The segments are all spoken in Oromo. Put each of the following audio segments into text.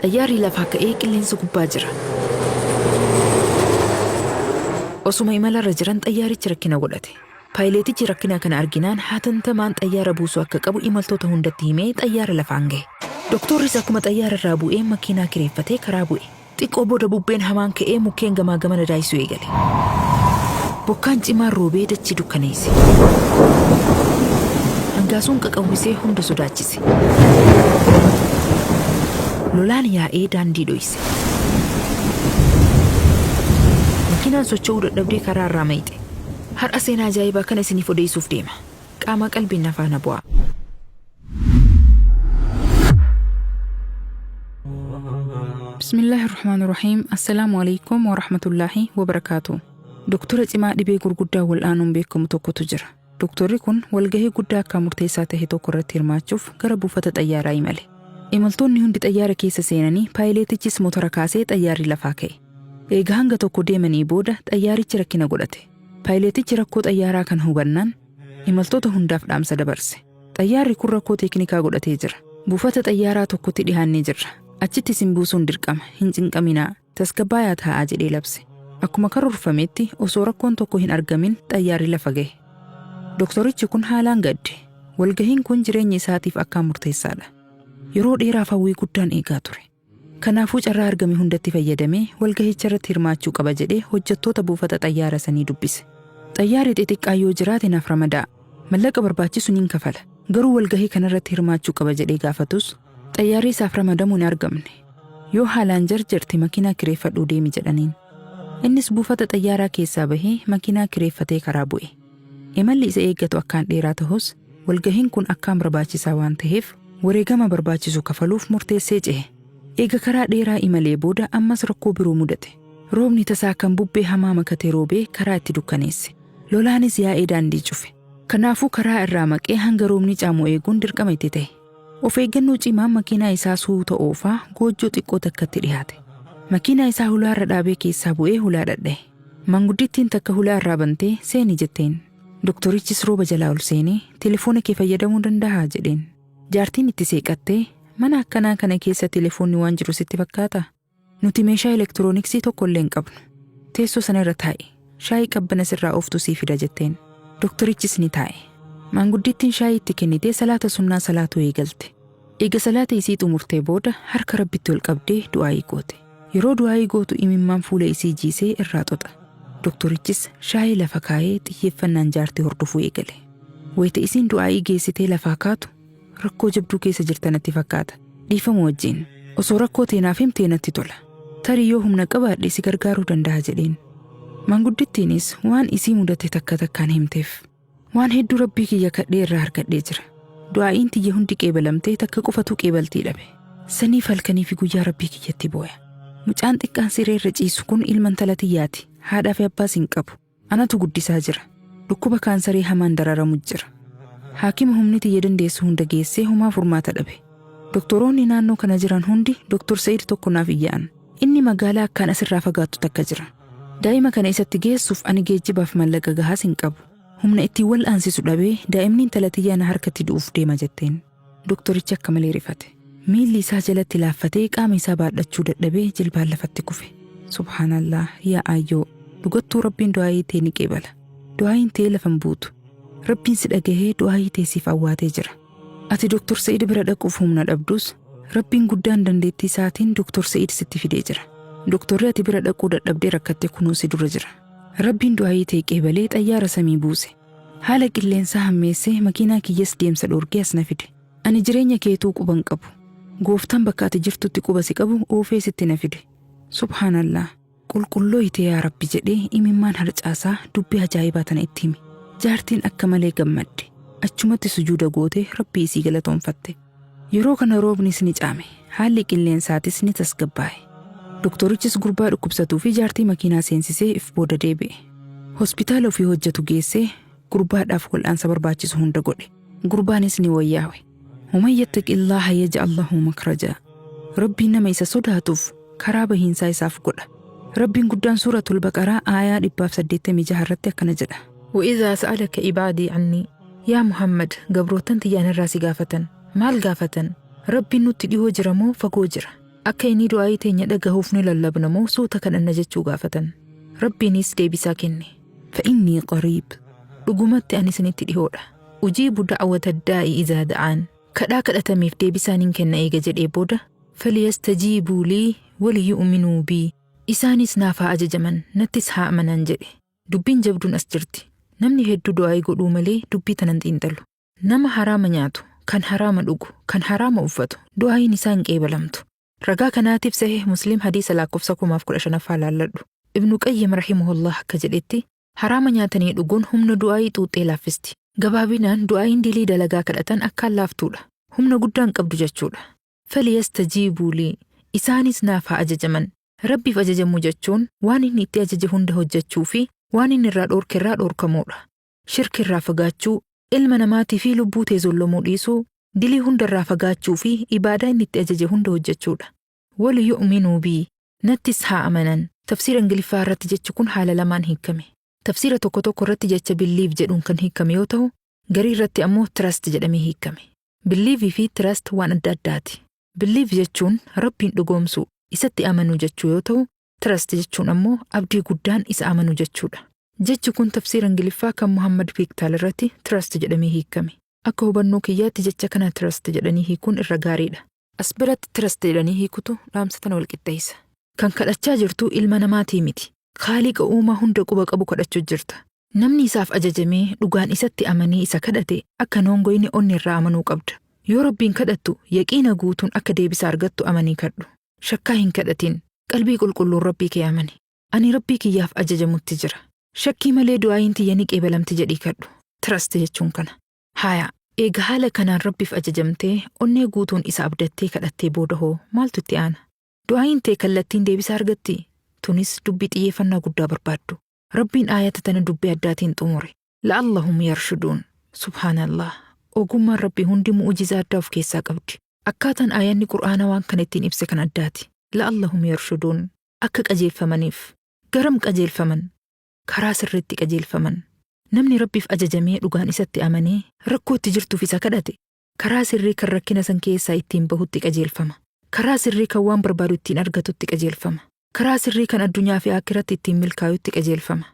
Xayyaarri lafaa ka'ee qilleensa gubbaa jira. Osuma imalarra jiran xayyaarichi rakkina godhate. Paayileetichi rakkina kana arginaan hatantamaan xayyaara buusuu akka qabu imaltoota hundatti himee xayyaara lafaan gahe. Doktorris akkuma xayyaara irraa bu'ee makiinaa kireeffatee karaa bu'e. Xiqqoo booda bubbeen hamaan ka'ee mukkeen gamaa gamana daayisuu eegale. Bokkaan cimaan roobee dachii dukkaneesse. Hangaasuun qaqawwisee hunda sodaachise. Lolaan yaa'ee daandii dhoyse. Makiinaan socho'uu dadhabdee karaa irraa mayxe. Har'a seenaa ajaa'ibaa kana isiniif odeessuuf deema. Qaamaa qalbiin na faana bu'aa. Bismillaahi Rahmaani Rahiim. Assalaamu alaikum wa rahmatullaahi wa barakaatu. Doktora cimaa dhibee gurguddaa wal'aanuun beekamu tokkotu jira. Doktorri kun walgahii guddaa akkaan murteessaa tahe tokko irratti hirmaachuuf gara buufata xayyaaraa imale. Imaltoonni hundi xayyaara keessa seenanii paayileetichis motora kaasee xayyaarri lafaa ka'e. Eega hanga tokko deemanii booda xayyaarichi rakkina godhate. Paayileetichi rakkoo xayyaaraa kana hubannaan imaltoota hundaaf dhaamsa dabarse. Xayyaarri kun rakkoo teeknikaa godhatee jira. Buufata xayyaaraa tokkotti dhihaannee jirra. Achitti isin buusuun dirqama. Hin cinqaminaa. Tasgabbaayaa taa'aa jedhee labse. Akkuma karoorfametti osoo rakkoon tokko hin argamin xayyaarri lafa gahe. Doktorichi kun haalaan gadde. Walgahiin kun jireenya isaatiif akkaan murteessaadha. Yeroo dheeraaf hawwii guddaan eegaa ture. Kanaafuu carraa argame hundatti fayyadamee walgahicha irratti hirmaachuu qaba jedhee hojjettoota buufata xayyaara sanii dubbise. Xayyaarri xixiqqaa yoo jiraate naaf ramadaa. Mallaqa barbaachisu nin kafala. Garuu walgahii kanarratti hirmaachuu qaba jedhee gaafatus xayyaarri isaaf ramadamu hin argamne. Yoo haalaan jarjarte makiinaa kireeffadhuu deemi jedhaniin. Innis buufata xayyaaraa keessaa bahee makiinaa kireeffatee karaa bu'e. Imalli isa eeggatu akkaan dheeraa tahus walgahiin kun akkaan barbaachisaa waan taheef wareegama barbaachisu kafaluuf murteessee cehe. Eega karaa dheeraa imalee booda ammas rakkoo biroo mudate. Roobni tasaa kan bubbee hamaa makate roobee karaa itti dukkaneesse. Lolaanis yaa'ee daandii cufe. Kanaafuu karaa irraa maqee hanga roobni caamu eeguun dirqama itti tahe. Of eeggannoo cimaan makiinaa isaa suuta oofaa goojjoo xiqqoo takkatti dhihaate. Makiinaa isaa hulaarra dhaabee keessaa bu'ee hulaa dhadhahe. Manguddittiin takka hulaa irraa bantee seeni jetteen. Doktorichis rooba jalaa ol seenee telefoona kee fayyadamuu dandahaa jedheen. Jaartiin itti seeqattee mana akkanaa kana keessa telefoonni waan jiru sitti fakkaataa? Nuti meeshaa elektirooniksii tokko illee hin qabnu. Teessoo sana irra taa'i. Shaayii qabbana sirraa ooftu sii fida jetteen. Doktorichis ni taa'e. Maanguddittiin shaayii itti kennitee salaata sunnaa salaatuu eegalte. Eega salaata isii xumurtee booda harka Rabbitti ol qabdee du'aayii goote. Yeroo du'aayii gootu imimmaan fuula isii jiisee irraa xoxa. Doktorichis shaayii lafa kaayee xiyyeeffannaan jaartii hordofuu eegale. Wayita isiin du'aayii geessitee lafaa kaatu rakkoo jabduu keessa jirta natti fakkaata. Dhiifama wajjin. Osoo rakkoo tee naaf himtee natti tola. Tarii yoo humna qabaadhe si gargaaruu danda'a jedheen. Maanguddittiinis waan isii mudate takka takkaan himteef. Waan hedduu Rabbii kiyya kadhee irraa argadhee jira. Du'aa'iin tiyya hundi qeebalamtee takka qofatu qeebaltii dhabe. Saniif halkanii fi guyyaa Rabbii kiyyatti booya. Mucaan xiqqaan siree irra ciisu kun ilma intala tiyyaati. Haadhaa fi abbaas hin qabu. Anatu guddisaa jira. Dhukkuba kaansarii hamaan dararamu jira. Haakima humni tiyya dandeessu hunda geessee homaa furmaata dhabe. Doktoroonni naannoo kana jiran hundi Doktor Sa'id tokko naaf iyya'an. Inni magaalaa akkaan asirraa fagaattu takka jira. Daa'ima kana isatti geessuuf ani geejjibaaf mallaqa gahaas hin qabu. Humna ittiin wal'aansisu dhabee daa'imni intala tiyyaa na harkatti du'uuf deema jetteen. Doktorichi akka malee rifate. Miilli isaa jalatti laaffatee qaama isaa baadhachuu dadhabee jilbaan lafatti kufe. Subhaanallah yaa aayyoo dhugattuu Rabbiin du'aayii tee ni qeebala. Du'aayiin tee lafa hin buutu. Rabbiin si dhagahee du'aayii tee siif awwaatee jira. Ati Doktor Sa'id bira dhaquuf humna dhabdus Rabbiin guddaan dandeettii isaatiin Doktor Sa'id sitti fidee jira. Doktorri ati bira dhaquu dadhabdee rakkatte kunoo si dura jira. Rabbiin du'aayii tee qeebalee xayyaara samii buuse. Haala qilleensaa hammeessee makiinaa kiyyas deemsa dhoorgee as na fide. Ani jireenya keetuu quba hin qabu. Gooftaan bakka ati jirtutti quba si qabu oofee sitti na fide. Subhaanallah. Qulqullooyte yaa Rabbi jedhee imimmaan harcaasaa dubbii ajaa'ibaa tana itti hime. Jaartiin akka malee gammadde. Achumatti sujuuda gootee Rabbii isii galatoonfatte. Yeroo kana roobnis ni caame. Haalli qilleensaatis ni tasgabbaa'e. Doktorichis gurbaa dhukkubsatuu fi jaartii makiinaa seensisee if booda deebi'e. Hospitaala ofii hojjetu geessee gurbaadhaaf wal'aansa barbaachisu hunda godhe. Gurbaanis ni wayyaawe. Waman yattaqillaaha yaj'al lahu makrajaa. Rabbiin nama isa sodaatuuf karaa bahiinsaa isaaf godha. Rabbiin guddaan suuratul Baqaraa aayaa 186 irratti akkana jedha. Wa'idhaa sa'alaka ibaadii annii. Yaa Muhammad gabroottan tiyya anarraa si gaafatan. Maal gaafatan? Rabbiin nutti dhihoo jira moo fagoo jira? Akka inni du'aayii teenya dhagahuuf ni lallabna moo suuta kadhanna jechuu gaafatan. Rabbiinis deebisaa kenne. فإني قريب. Dhugumatti ani isinitti dhihoodha. أجيب دعوة الداع إذا دعان. Kadhaa kadhatameef deebisaa nin kenna eega jedhee booda فليستجيبوا لي وليؤمنوا بي. Isaanis naaf haa ajajaman, nattis haa amanan jedhe. Dubbiin jabduun as jirti. Namni hedduu du'aayii godhuu malee dubbii tanan xiinxalu. Nama haraama nyaatu, kan haraama dhugu, kan haraama uffatu, du'aayiin isaa hin qeebalamtu. Ragaa kanaatiif Sahih Muslim hadiisa lakkoofsa 1015ffaa laalladhu. Ibnu Qayyim رحمه الله akka jedhetti, haraama nyaatanii dhuguun humna du'aayii xuuxxee laaffisti. Gabaabinaan du'aayiin dilii dalagaa kadhatan akkaan laaftuudha. Humna guddaan qabdu jechuudha. فليستجيبوا لي. Isaanis naaf haa ajajaman. Rabbiif ajajamuu jechuun waan inni itti ajaje hunda hojjechuu fi waan inni irraa dhoorke irraa dhoorkamuudha. Shirki irraa fagaachuu, ilma namaatii fi lubbuu tee zollomuu dhiisuu, dilii hunda irraa fagaachuu fi ibaadaa inni itti ajaje hunda hojjechuudha. وليؤمنوا بي. Nattis haa amanan. Tafsiira Ingiliffaa irratti jechi kun haala lamaan hiikame. Tafsiira tokko tokko irratti jecha believe jedhuun kan hiikame yoo ta'u, garii irratti ammoo trust jedhamee hiikame. Believe fi trust waan adda addaati. Believe jechuun Rabbiin dhugoomsuu, isatti amanuu jechuu yoo ta'u, trust jechuun ammoo abdii guddaan isa amanuu jechuudha. Jechi kun tafsiira Ingiliffaa kan Muhammad Piiktaal irratti trust jedhamee hiikame. Akka hubannoo kiyyaatti jecha kana trust jedhanii hiikuun irra gaariidha. As biratti trust jedhanii hiikutu dhaamsa tana walqixxeessa. Kan kadhachaa jirtu ilma namaatii miti. Kaaliqa uumaa hunda quba qabu kadhachuu jirta. Namni isaaf ajajamee dhugaan isatti amanee isa kadhate akka noongoyni onni irraa amanuu qabda. Yoo Rabbiin kadhattu, yaqiina guutuun akka deebisa argattu amanii kadhu. Shakkaa hin kadhatin. Qalbii qulqulluun Rabbii kee amani. Ani Rabbii kiyyaaf ajajamutti jira. Shakkii malee du'aayin tiyya ni qeebalamti jedhii kadhu. Trust jechuun kana. Haya, eega haala kanaan Rabbiif ajajamtee onnee guutuun isa abdattee kadhattee booda hoo maaltu itti aana? Du'aayin tee kallattiin deebisa argatti? Tunis dubbii xiyyeeffannaa guddaa barbaaddu. Rabbiin aayata tana dubbii addaatiin xumure. لعلهم يرشدون. سبحان الله. Ogummaan Rabbii hundi mu'ujizaa addaa of keessaa qabdi. Akkaataan aayanni Qur'aanaa waan kana ittiin ibse kan addaati. لعلهم يرشدون. Akka qajeelfamaniif. Garam qajeelfaman? Karaa sirriitti qajeelfaman. Namni Rabbiif ajajamee dhugaan isatti amanee rakkoo itti jirtuuf isa kadhate, karaa sirrii kan rakkina san keessaa ittiin bahutti qajeelfama. Karaa sirrii kan waan barbaadu ittiin argatutti qajeelfama. Karaa sirrii kan addunyaa fi akiratti ittiin milkaa'utti qajeelfama.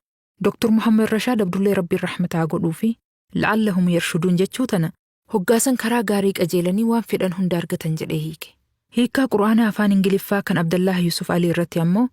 Dr. Muhammad Rashaad Abdullee Rabbiin rahmataa godhuu fi لعلهم يرشدون jechuu tana hoggaasan karaa gaarii qajeelanii waan fedhan hunda argatan jedhee hiike. Hiikkaa Qur'aanaa afaan Ingiliffaa kan Abdallah Yusuf Ali irratti ammoo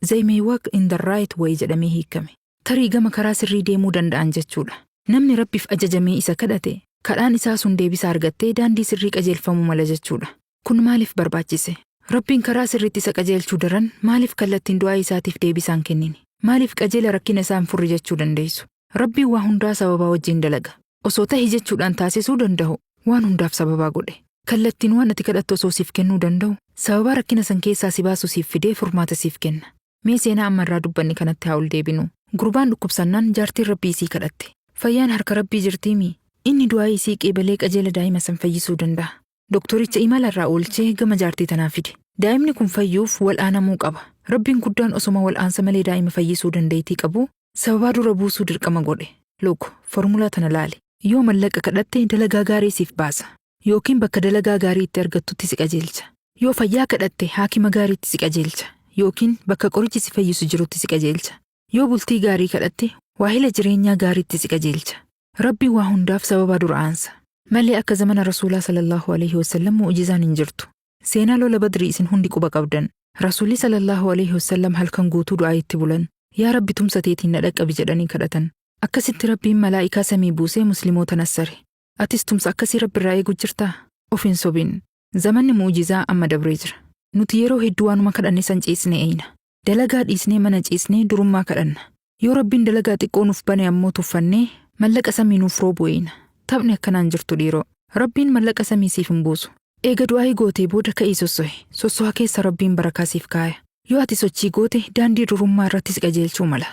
"They may walk in the right way" jedhamee hiikame. Tarii gama karaa sirrii deemuu danda'an jechuudha. Namni Rabbiif ajajamee isa kadhate, kadhaan isaa sun deebisa argattee daandii sirrii qajeelfamuu mala jechuudha. Kun maaliif barbaachise? Rabbiin karaa sirriitti isa qajeelchuu daran maaliif kallattiin du'aa isaatiif deebisaan kennine? Maaliif qajeela rakkina isaan furri jechuu dandeessu? Rabbiin waa hundaa sababaa wajjin dalaga. Osoo tahi jechuudhaan taasisuu danda'u, waan hundaaf sababaa godhe. Kallattiin waan ati kadhattu osoo siif kennuu danda'u, sababaa rakkina san keessaa si baasu siif fidee furmaata siif kenna. Mee seenaa amma irraa dubbanni kanatti haa ol deebinu. Gurbaan dhukkubsannaan jaartiin Rabbii isii kadhatte. Fayyaan harka Rabbii jirtiimi. Inni du'aa isii qeebalee qajeela daa'ima san fayyisuu danda'a. Doktoricha imala irraa oolchee gama jaartii tanaa fide. Daa'imni kun fayyuuf wal'aanamuu qaba. Rabbiin guddaan osoma wal'aansa malee daa'ima fayyisuu dandeettii qabu, sababaa dura buusuu dirqama godhe. Look, formulaa tana laali. Yoo mallaqa kadhatte, dalagaa gaarii siif baasa. Yookiin bakka dalagaa gaarii itti argattutti si qajeelcha. Yoo fayyaa kadhatte, haakima gaariitti si qajeelcha. Yookiin bakka qorichi si fayyisu jirutti si qajeelcha. Yoo bultii gaarii kadhatte, waahila jireenyaa gaariitti si qajeelcha. Rabbiin waa hundaaf sababa dura aansa. Malee akka zamana Rasuulaa صلى الله عليه وسلم mu'ujizaan hin jirtu. Seenaa lola Badrii isin hundi quba qabdan. Rasuulli صلى الله عليه وسلم halkan guutuu du'aa itti bulan. Yaa Rabbi, tumsa teetiin na dhaqqabi jedhanii kadhatan. Akkasitti Rabbiin malaa'ikaa samii buusee musliimoota nassare. Atis tumsa akkasii Rabbi irraa eegu jirtaa? Of hin sobin. Zamanni mu'ujizaa amma dabree jira. Nuti yeroo hedduu waanuma kadhanne san ciisnee eeyna. Dalagaa dhiisnee, mana ciisnee durummaa kadhanna. Yoo Rabbiin dalagaa xiqqoo nuuf bane ammoo tuffannee mallaqa samii nuuf roobu eeyna. Taphni akkanaan jirtu, dhiiroo. Rabbiin mallaqa samii siif hin buusu. Eega du'aayii gootee booda ka'ii sossohe. Sossoha keessa Rabbiin barakaa siif kaaya. Yoo ati sochii goote, daandii durummaa irratti si qajeelchuu mala.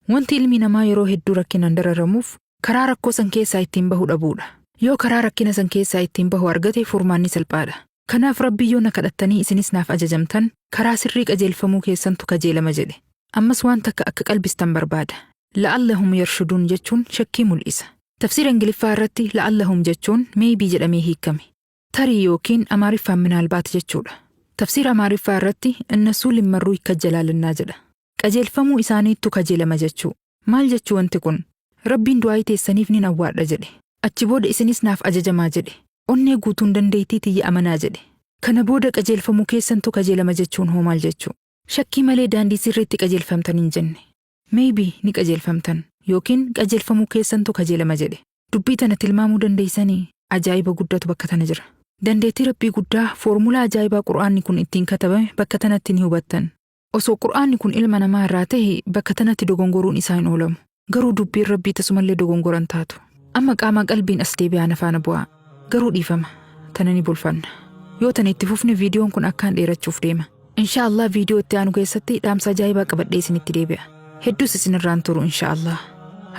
Wanti ilmi namaa yeroo hedduu rakkinaan dararamuuf karaa rakkoo san keessaa ittiin bahu dhabuudha. Yoo karaa rakkina san keessaa ittiin bahu argate, furmaanni salphaadha. Kanaaf Rabbii yoo na kadhattanii isinis naaf ajajamtan, karaa sirrii qajeelfamuu keessantu kajeelama jedhe. Ammas waan takka akka qalbistan barbaada. لعلهم يرشدون jechuun shakkii mul'isa. Tafsiira Ingiliffaa irratti لعلهم jechuun maybe jedhamee hiikame. Tarii yookiin Amaariffaan ምናልባት jechuudha. Tafsiira Amaariffaa irratti እነሱ ሊመሩ ይከጀላልና jedha. Qajeelfamuu isaaniittu kajeelama jechuu. Maal jechuu wanti kun? Rabbiin du'aayii teessaniif nin awwaadha jedhe. Achi booda isinis naaf ajajamaa jedhe. Onnee guutuun dandeettii tiyya amanaa jedhe. Kana booda qajeelfamuu keessantu kajeelama jechuun hoo maal jechuu? Shakkii malee daandii sirriitti qajeelfamtan hin jenne. Maybe ni qajeelfamtan yookiin qajeelfamuu keessantu kajeelama jedhe. Dubbii tana tilmaamuu dandeessanii? Ajaa'iba guddatu bakka tana jira. Dandeettii Rabbii guddaa, foormulaa ajaa'ibaa Qur'aanni kun ittiin katabame bakka tanatti ni hubattan. Osoo Qur'aanni kun ilma namaa irraa ta'e, bakka tanatti dogongoruun isaa hin oolamu. Garuu dubbiin Rabbii tasumallee dogongoran taatu. Amma qaamaa qalbiin as deebi'aa, na faana bu'aa. Garuu dhiifama. Tana ni bulfanna. Yoo tana itti fufne, viidiyoon kun akkaan dheerachuuf deema. Insha Allah, viidiyoo itti aanu keessatti dhaamsa ajaa'ibaa qabadhee isinitti deebi'a. Hedduus isinirraan turu, insha Allah.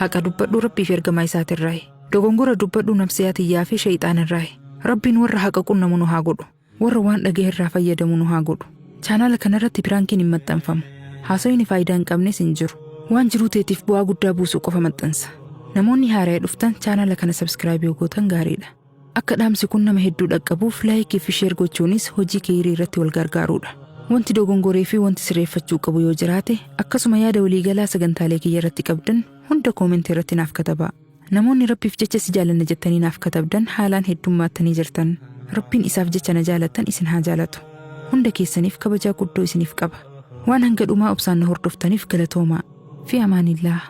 Haqa dubbadhuu Rabbii fi ergamaa isaatirraayi. Dogongora dubbadhuu nafsiyaa tiyyaa fi shayxaanirraayi. Rabbiin warra haqa qunnamu nu haa godhu. Warra waan dhagahe irraa fayyadamu nu haa godhu. Chaanaala kanarratti prankiin hin maxxanfamu. Haasawni faayidaa hin qabnes hin jiru. Waan jiruu teetiif bu'aa guddaa buusuu qofa maxxansa. Namoonni haaraa dhuftan chaanaala kana subscribe yoo gootan gaariidha. Akka dhaamsi kun nama hedduu dhaqqabuuf like fi share gochuunis hojii keeyirii irratti wal gargaaruudha. Wanti dogongoree fi wanti sirreeffachuu qabu yoo jiraate, akkasuma yaada waliigalaa sagantaalee kiyya irratti qabdan hunda comment irratti naaf katabaa. Namoonni Rabbiif jecha si jaalanna jettanii naaf katabdan haalaan heddummaattanii jirtan. Rabbiin isaaf jecha na jaalattan isin haa jaalatu. Hunda keessaniif kabajaa guddoo isiniif qaba. Waan hanga dhumaa obsaan na hordoftaniif galatoomaa. Fi amaanillaa.